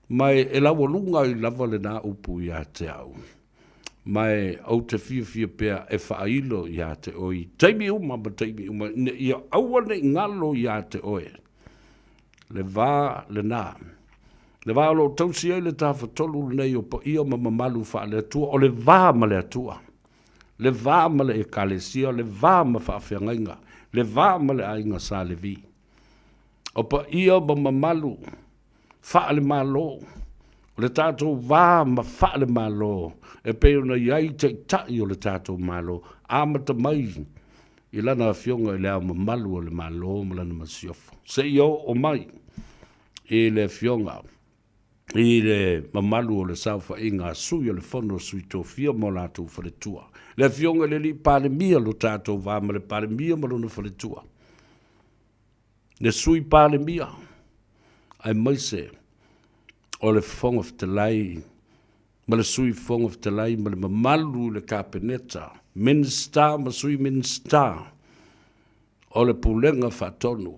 Ma e laualuga ai lava lena upu ia te au, ma e ou te fiafia pea e faailo ia te oe i taimi uma ma taimi uma, ina ia aua ne i galo ia te oe le va lena, le va o lo o tausi ai le Tafatolu lenei o paia ma mamalu faale-Atua, o le va ma le Atua, le va ma le Ekalesia, le va ma faafeagaiga, le va ma le aiga Sa Levi. O paia ma mamalu faale-Malo, o le tatou va ma faale-Malo e pei ona i ai Taitai o le tatou Malo, amata mai i Lana Afioga i Le Ao Mamalu o le Malo ma Lana Masiofo, seia oo mai i le Afioga i le mamalu o le saofaiga a Sui o le Fono a Sui Tofia ma o latou faletua, le Afioga i le Alii Palemia, lo tatou va ma le Palemia ma lona faletua, le Sui Palemia, aemaise o le Fofoga Fetalai ma le Sui Fofoga Fetalai ma le mamalu i le Kapeneta, Minisita ma Sui Minisita o le Pulega Faatonu,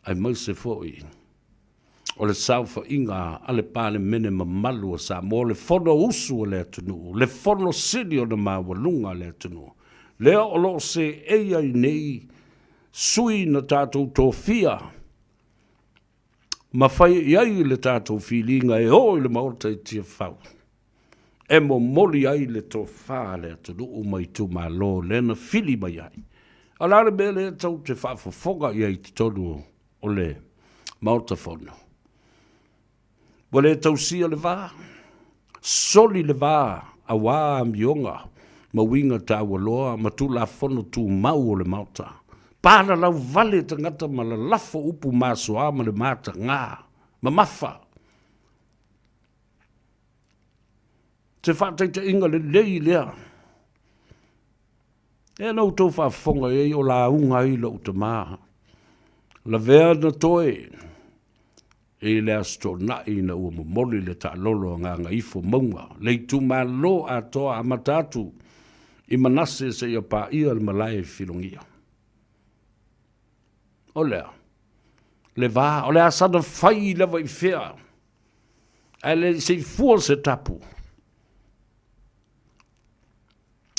aemaise foi o le saofaiga a le Palemene mamalu o Samoa, le Fonousu a le atunuu, le Fono Sili ona maualuga a le atunuu, lea o lo o seei ai nei sui na tatou tofia ma fai i ai le tatou filiga e o i le Maota i Tiafau e momoli ai le tofa a le atunuu ma itumalo lea na fili mai ai. O le a le mea lea tou te faafofoga i ai i totonu o le Maota Fono? Ua le tausia le va, soli le va aua amioga ma uiga taualoa ma Tulafono Tumau o le Maota. Palalau vale tagata ma lalafo upu masoa ma le mataga mamafa. Se faataitaiga lelei lea. Lea na outou faafofoga i ai o lauga ai lou tama. Lavea na toe i le Aso Toonai ina ua momoli le taalolo a Gagaifo Mauga, le itumalo atoa amata atu i Manase seia paia le malae i Filogia. O lea, le va, o le a sana fai lava i fea, ae le i se i fua se tapu.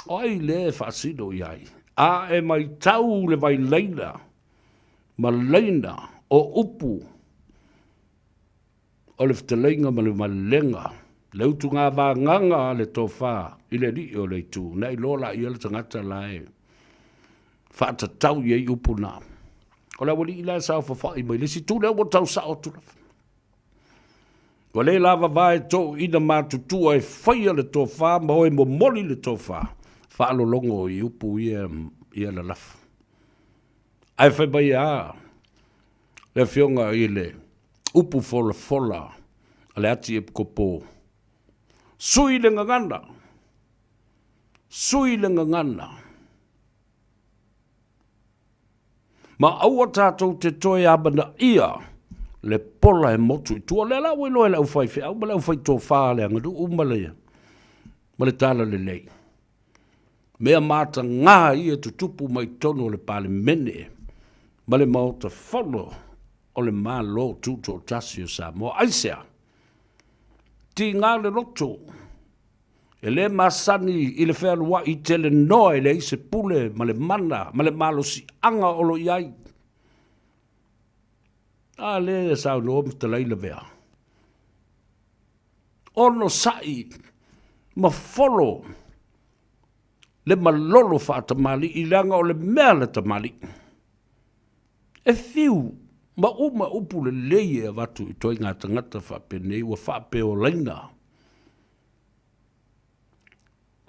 O ai lea e faasino i ai? A e matau le vailaina ma laina o upu o le fetalaiga ma le malelega, le utugavagaga a le tofa i le alii o le itu, na iloa laia le tagata la e faatatau i ai upu na. O le aualii la e saofafai mai le isi itu lea ua tau sao atu lava. Ua le lavava e toeaiina matutua e faia le tofa ma o e momoli le tofa, faalologo i upu ia ia lalafo. Ae fai mai a le afioga i le upu folafola a le Ati Epikopo, sui le gagana, sui le gagana. Ma aua tatou te toe amanaia le pola e motu i tua. O lea la ua iloa e le aufaifeau ma le aufaitofa a le aganuu ma le, ma le talalelei. Mea mataga ia e tutupu mai totonu o le Palemene ma le Maota Fono o le Malo Tutoatasi o Samoa. Aisea? Tiga le loto E le masani i le fealuai telenoa e leai se pule ma le mana ma le malosiaga o lo o i ai. A lea e saunoa ma fetalai Lavea. Onosai ma folo le malolo faatamalii leaga o le mea le tamalii. E fiu ma uma upu lelei e avatu i ituaiga tagata faapenei ua faapeolaina.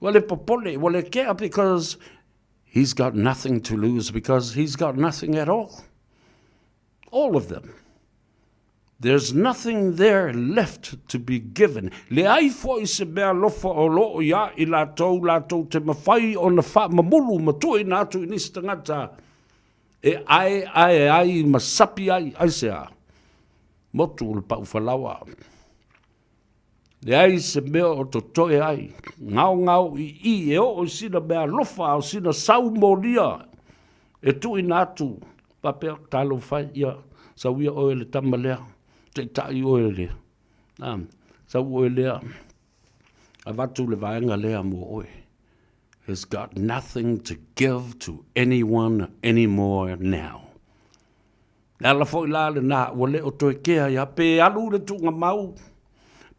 Ua le popole, ua le kea because he's got nothing to lose because he's got nothing at all. All of them. There's nothing there left to be given. Leai foi se mea alofa o lo o iā i latou, latou te mawhai ona whaamamulu ma tuuina atu i nisi tagata e aeae ai ma sapi ai, aisea? Motu o le pau falaoa. Leai se mea o totoe ai, gaogao i i e oo i sina mea alofa a o sina sau molia e tuuina atu, faapea, talofa e, ia, sau ia oe le tama lea, taitai oe le. A, sau oe lea, avatu le vaega lea mo oe. Has got nothing to give to anyone anymore now. Le ala foi la lena ua le o toe kea ia pe alu i le tuugamau,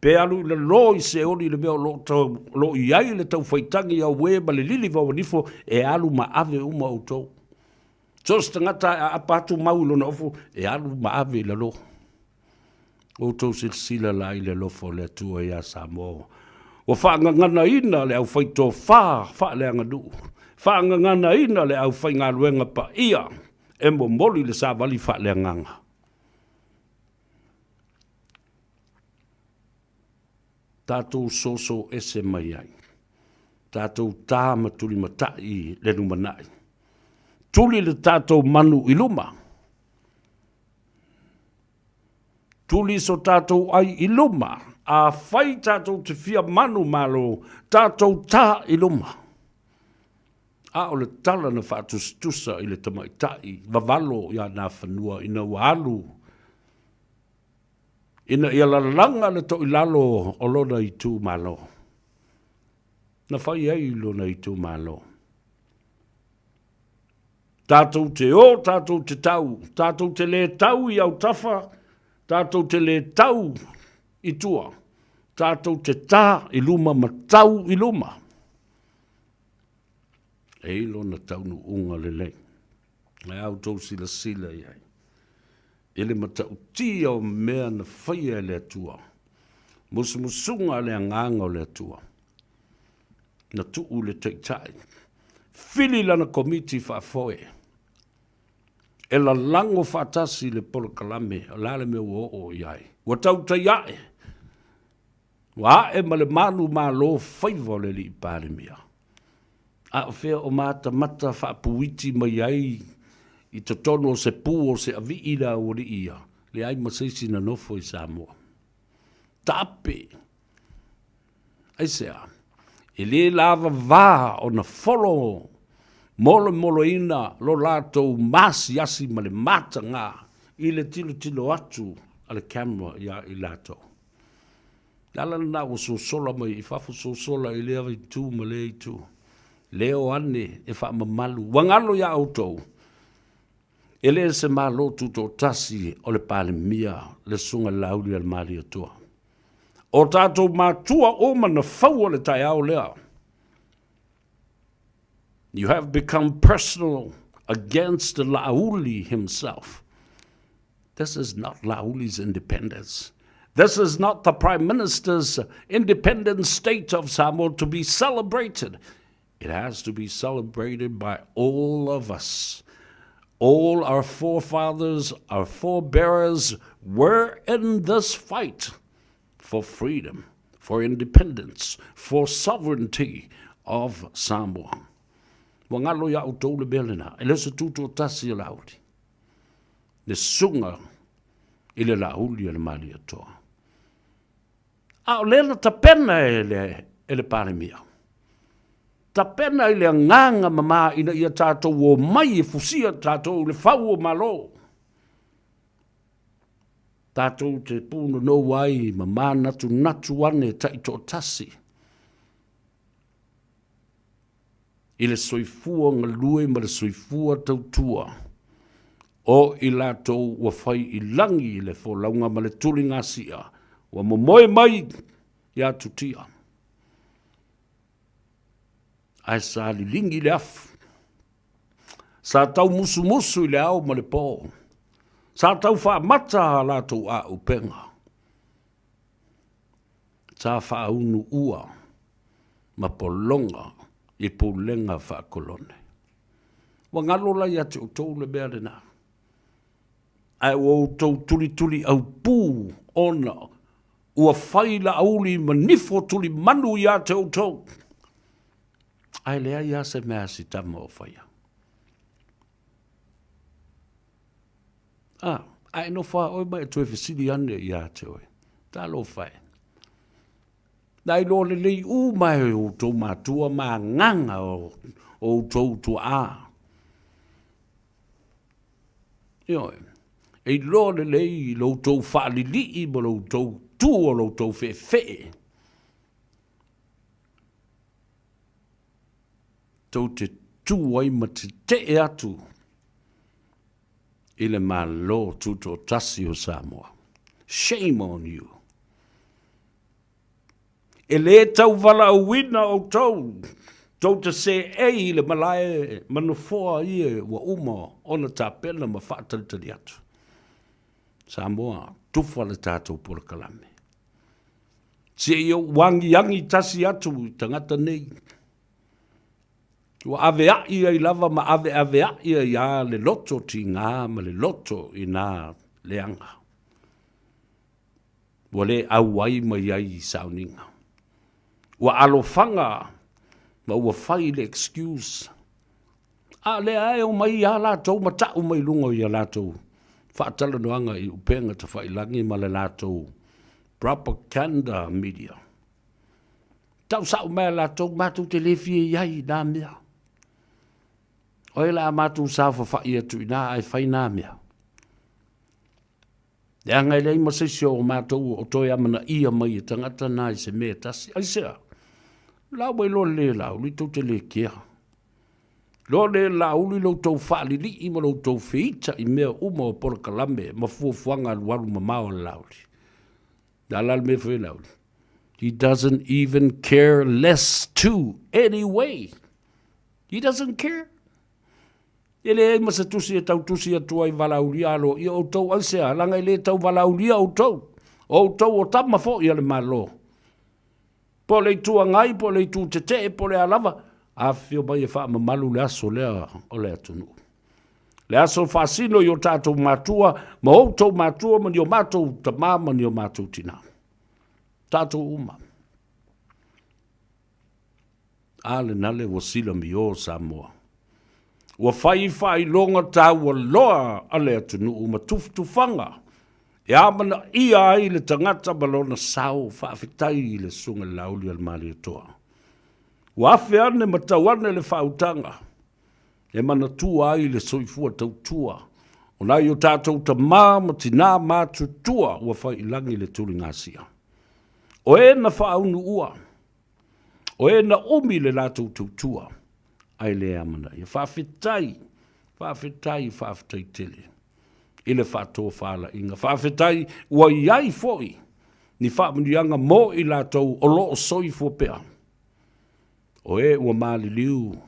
pe alu i lalo i Seoli i le mea o lo o lo o i ai le taufaitagi auē ma le lili vauanifo, e alu ma ave uma outou. So o se tagata e aapa atu mau i lona ofu, e alu ma ave i lalo. Outou silasila la i le alofa o le Atua iā Samoa, ua faagaganaina le aufaitofa faaleaganuu, faagaganaina le aufaigaluega paia e momoli le savali faaleagaga. Tatou soso ese mai ai, tatou ta ma tulimatai le lumanai, tuli le tatou manu i luma, Tuli so tatou ai i luma, afai tatou te fia manumalo, tatou ta i luma. A o le tala na faatusatusa i le tamaitai vavalo ia Nafanua ina ua alu ina ia lalaga le toilalo o lona itumalo, na fai ai lona itumalo. Tatou te o, tatou te tau, tatou te le tau i autafa, tatou te le tau i tua, tatou te ta i luma ma tau i luma. E i lona taunuuga lelei. Ae a outou silasila i ai i le matautia o mea na faia e le Atua, musumusuga a le Agaga o le Atua, na tuu le Taitai, fili lana komiti faafoe e lalago faatasi le polokalame, o le a le mea ua oo i ai? Ua tautai ae, ua ae ma le manumalo faiva o le alii Palemia. A o fea o matamata faapuiti mai ai i totonu o se pu o se avii le aualii ia? Leai ma se isi na nofo i Samoa. Taape! Aisea? E le lavava ona folo molemoloina lo latou maasiasi ma le mataga i le tilotilo atu a le camera iā i latou. Le ala lena ua sosola mai i fafo, sosola i lea itu ma lea itu. Leo ane e faamamalu. Ua galo iā outou, e le se Malo Tutoatasi o le Palemia le Susuga i le Laaulialemalietoa. O tatou matua uma na faua le taeao lea. You have become personal against the Laauli himself. This is not Laauli's independence. This is not the Prime Minister's independent state of Samoa to be celebrated. It has to be celebrated by all of us. All our forefathers, our forebearers were in this fight for freedom, for independence, for sovereignty of Samoa. Ua ngalo iā outou le mea lena, e le o se tutoatasi a Laauli, le susuga i le Laauli a le Malietoa. A o lea na tapena e le, e le Palemia, tapena i le agaga mama ina ia tatou omai e fusia tatou i le fau o Malo. Tatou te pūnonou ai ma manatunatu ane taitoatasi i le soifua galue ma le soifua tautua o i latou ua fai i lagi i le folauga ma le tuligasia ua momoe mai ia Tutia. Ae sa liligi le afu, sa taumusumusu i le ao ma le po, sa tau faamata a latou auupega, sa faaunuua ma pologa i pulega faakolone. Ua galo la ia te outou le mea lena, ae ua outou tulituliaupū ona ua fai Laauli ma nifo tulimanu ia te outou, ae leai lava se mea a si tama o faia. A, a e nofo lava oe ma e toe fesili ane ia te oe, talofa e, Na iloa lelei uma e outou matua ma agaga o outou tuaa. Ioe, e iloa lelei lo outou faalilii ma lo outou tu o lo outou feefee, tou te tu ai ma tetee atu i le Malo Tutoatasi o Samoa. Shame on you. E lē tauvalaauina outou, tou te seei i le malae ma nofoa ia ua uma ona tapena ma faatalitali atu. Samoa, tufa le tatou polokalame. Se i ou agiagi tasi atu i tagata nei, ua avea'i ai lava ma aveavea'i ai lava le loto tiga ma le loto i nā leaga. Ua le auai mai ai i sauniga. Ua alofaga ma ua fai le excuse. A o lea e omai lava latou ma tau mai luga o ia latou faatalanoaga i upega tafailagi ma le latou propaganda media. Tau sao mai a latou, matou te le fia i ai i na mea. O ai o le a matou saofafai atu i ina ae fai na mea? Leaga e leai ma se isi o matou o toe amanaia mai e tagata na i se mea e tasi. Aisea? La ua iloa lelei e Laauli tou te le kea. Iloa lelei e Laauli lo outou faalilii ma lo outou feita i mea uma o polokalame ma fuafuaga alualu mamao a le Laauli. Le a la le mea e fai e Laauli? He doesn't even care less to anyway. He doesn't care. E leai ma se tusi e tau tusi atu ai valaaulia aloaia outou, aisea? Leaga e le tau valaaulia outou, o outou o tama foi a le Malo. Po o le Itu Agai, po o le Itu Tetee, po o le a lava, afifio mai e faamamalu le aso lea o le atunuu. Le aso faasino i o tatou matua ma outou matua ma ni o matou tama ma ni o matou tina. Tatou uma. A lenale ua silamio Samoa. Ua fai faailoga taua loa a le atunuu ma tufatufaga e amanaia ai le tagata ma lona sao faafetai i le Susuga i le Laaulialemalietoa. Ua afe ane ma tau ane le faautaga e manatua ai le soifua tautua o nai o tatou tama ma tina matutua ua fai i lagi le tuligasia. O e na faaunuua O e na umi le latou tautua ae le amanaia. Faafetai, faafetai, faafetai tele i le faatofalaiga. Faafetai ua i ai foi ni faamanuiaga mo i latou o lo o soifua pea. O e ua maliliu,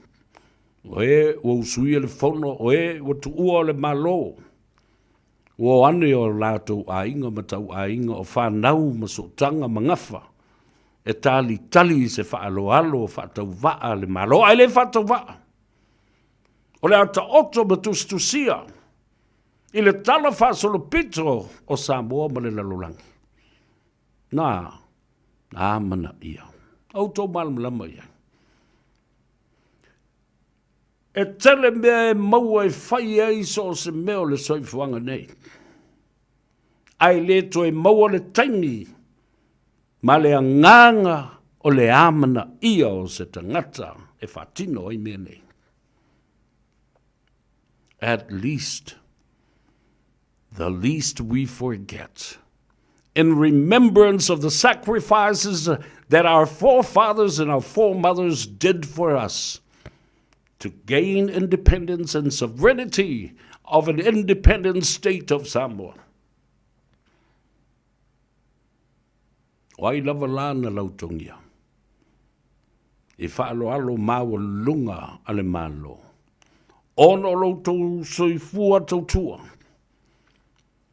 o e ua usuia le fono, o e ua tuua o le Malo, Ua o ane o latou aiga ma tauaiga, o fanau ma sootaga ma gafa, e talitali i se faaaloalo faatauvaa a le Malo, ae le faatauvaa. O le a taoto ma tusitusia i le tala faasolopito o Samoa ma le lalolagi. Na, amanaia. Outou malamalama i ai. E tele mea e maua e fai ai so o se mea o le soifuaga nei, ae le toe maua le taimi ma le agaga o le amanaia o se tagata e faatino ai mea nei. At least, the least we forget, in remembrance of the sacrifices that our forefathers and our foremothers did for us to gain independence and sovereignty of an independent state of Samoa. O ai lava la na lautogia i faaaloalo maualuluga a le Malo, ona o lo outou soifua tautua.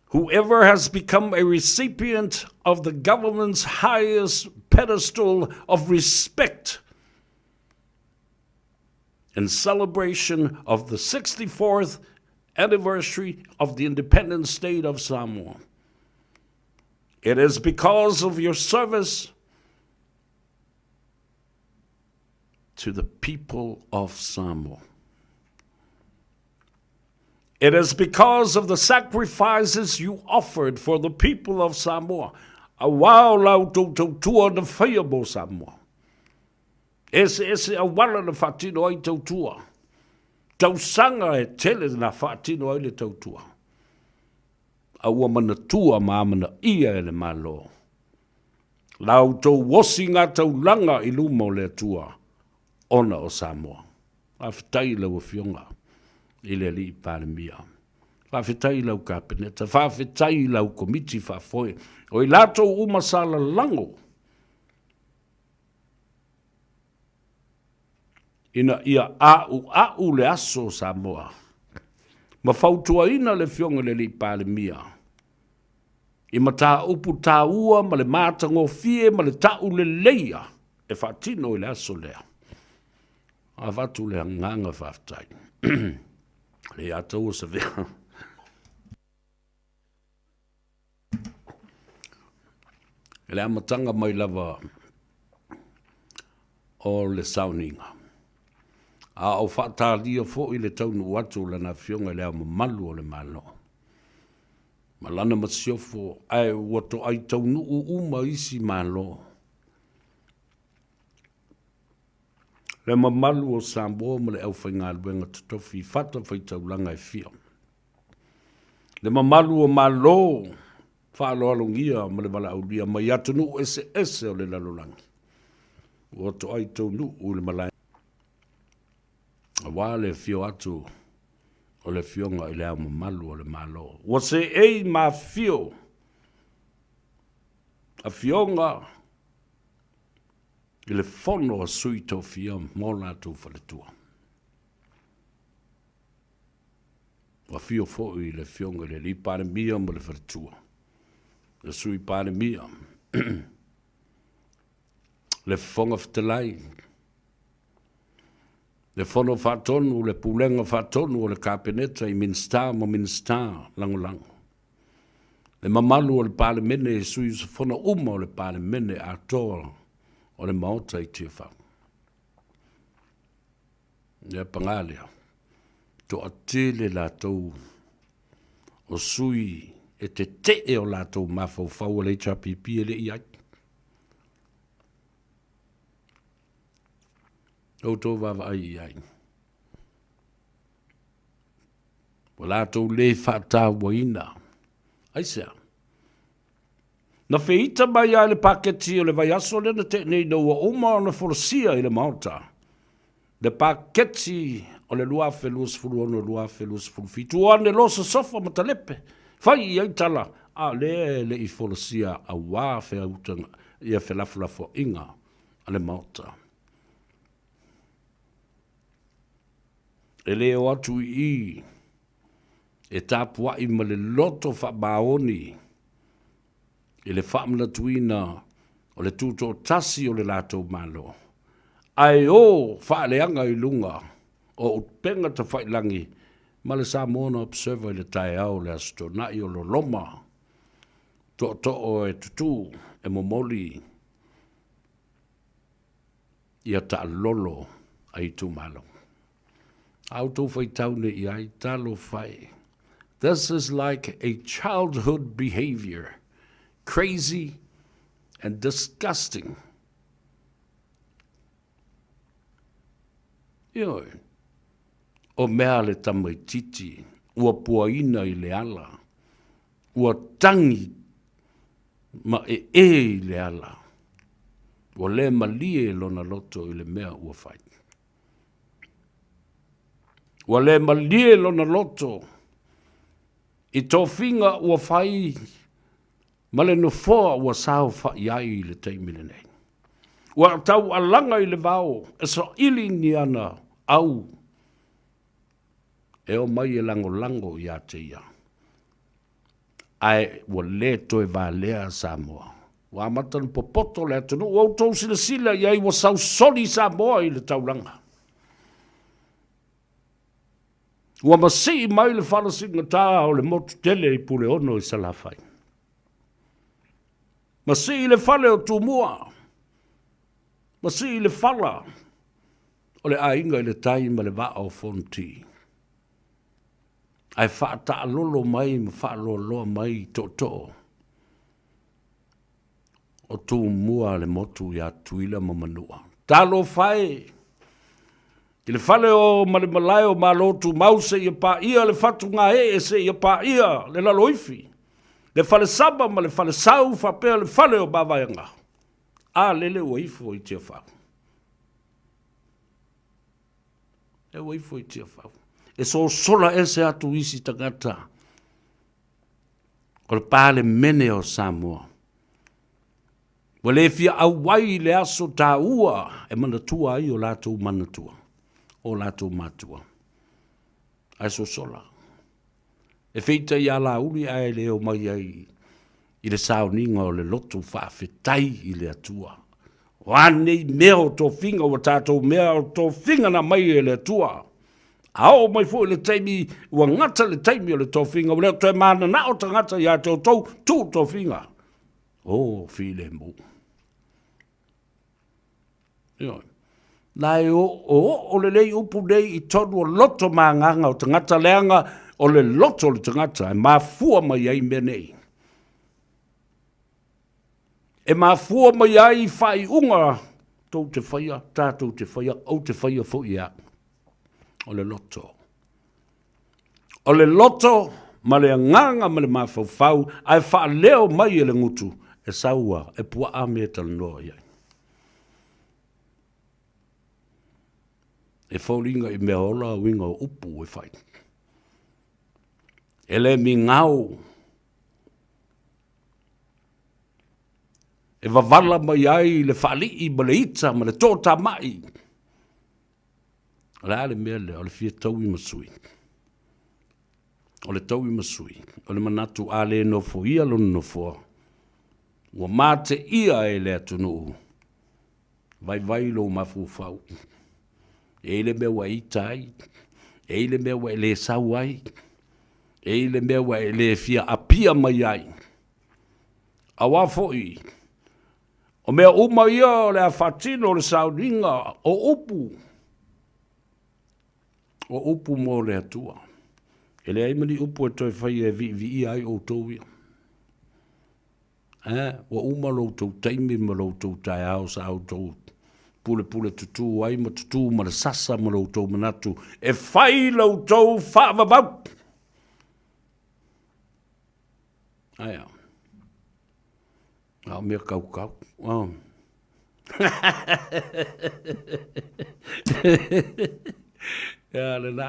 Whoever has become a recipient of the government's highest pedestal of respect in celebration of the 64th anniversary of the independent state of Samoa. It is because of your service to the people of Samoa. It is because of the sacrifices you offered for the people of Samoa. Auā o la outou tautua na faia mo Samoa. Eseese auala na faatino ai tautua. Tausaga e tele na faatino ai le tautua. A ua manatua ma amanaia e le Malo. La outou osigataulaga i luma o le Atua ona o Samoa. Faafetai i lau Afioga i le Alii Palemia. Faafetai i lau Kapeneta, faafetai i lau Komiti Faafoe, o i latou uma sa lalago ina ia a'ua'u le aso o Samoa ma fautuaina le Afioga i le Alii Palemia i mataupu taua ma le matagofie ma le ta'uleleia e faatino i le aso lea. Avatu le agaga faafetai. Le ia taua savea. I le amataga mai lava o le sauniga, a o faatalia foi le taunuu atu o Lana Afioga i Le Ao Mamalu o le Malo ma Lana Masiofo, ae ua toai taunuu uma isi Malo. Le mamalu o Samoa ma le aufaigaluega totofi i fatafaitaulaga e fia. Le mamalu o Malo faaaloalogia ma le valaaulia mai atunuu eseese o le lalolagi ua toai taunuu i le malae aua le afio atu o le Afioga i Le Ao Mamalu o le Malo. Ua seei ma afifio afioga i le Fono a Sui Tofia mo latou faletua. Ua afio foi le Afioga i le Alii Palemia ma le faletua, le Sui Palemia, le Fofoga Fetalai, le Fono Faatonu, le Pulega Faatonu o le Kapeneta i Minisita ma Minisita Lagolago, le mamalu o le Palemene i sui usufono uma o le Palemene atoa o le Maota i Tiafau. Ia paga lea, toatele latou o sui e tetee o latou mafaufau o le HRPP e le i ai. Outou vaavaai i ai. Ua latou le faatauaina. Aisea? Na feita mai lava i le paketi o le vaiaso lea na tea nei ina ua uma ona folasia i le Maota le paketi o le 2026-2027. Ua ane loa sosofa ma talepe, fai i ai tala, a o lea e le i folasia aua feautaga, ia felafolafoaiga a le Maota. E le o atu i i e tapuai ma le loto faamaoni i le faamanatuina o le tutoatasi o le latou Malo, ae o faaleaga i luga o upega tafailagi ma le Samoan Observer i le taeao o le Aso Toonai o loloma tootoo e tutū e momoli ia taalolo a itumalo. A outou faitau nei i ai, talofa e. This is like a childhood behavior, crazy and disgusting. Ioe, o mea a le tamaititi ua puaina i le ala, ua tagi ma ee i le ala, ua le malie lona loto i le mea ua fai. Ua le malie lona loto i tofiga ua fai ma le nofoa ua saofai ai i le taimi lenei. Ua taualaga i le vao e saili ni ana au e omai e lagolago ia te ia. Ae ua le toe valea Samoa. Ua amata ona popoto le atunuu. Ua outou silasila i ai ua sausoli Samoa i le taulaga. Ua masii mai le fala sigatā o le motu tele i Puleono i Salafai. Masii le fale o Tumua. Masii le fala o le aiga i le tai ma le vaa o Fonoti. Ae faataalolo mai ma faaloaloa mai i tootoo o Tumua le motu ia Tutuila ma Manua. Talofa e! I le fale o Malemalae o Malo Tumau seia paia le Fatugaee seia paia le Laloifi, le Falesama ma le Falesau faapea le fale o Mavaega. A lele ua ifo i Tiafau. E ua ifo i Tiafau. E sosola ese atu isi tagata o le Palemene o Samoa. Ua le fia auai i le aso taua e manatua ai o latou manatua, o latou matua. Ae sosola. E feita ia Laauli ae le omai ai i le sauniga o le loto faafetai i le Atua. O a nei mea o tofiga ua tatou mea o tofiga na aumai e le Atua. A oo mai foi le taimi ua gata le taimi o le tofiga, ua le o toe mananao tagata ia te outou, tuu tofiga. O filemu. Ioe. Na e oo lelei upu nei i tonu o loto ma agaga o tagata leaga o le loto o le tagata e mafua mai ai mea nei. E mafua mai ai faaiuga tou te faia, tatou te faia, ou te faia foi e au. O le loto. O le loto ma le agaga ma le mafaufau ae faaleo mai e le gutu e sau a e puaa mea e talanoa i ai. E foliga i mea ola uiga o upu e fai. E le migao e wavala mai ai le faalii ma le ita ma le totamai. O le a le mea lea? O le fia taui ma sui. O le taui ma sui, o le manatu a le nofoia lona nofoa, ua mateia e le atunuu, vaivai lou mafaufau. E i ai le mea ua e ita ai, e i ai le mea ua e le sau ai, e i ai le mea ua e le fia apia mai ai. Aua foi, O mea uma ia o le a faatino o le sauniga o upu, o upu mo le Atua. E leai ma ni upu e toe faia e viiviia ai outou ia. Eh, ua uma lo outou taimi ma lo outou taeao sa outou pulepule tutū ai ma tutū ma le sasa ma lo outou manatu e fai lo outou faavavau. Aia. A o mea kaukau. Oh. Ia, lena.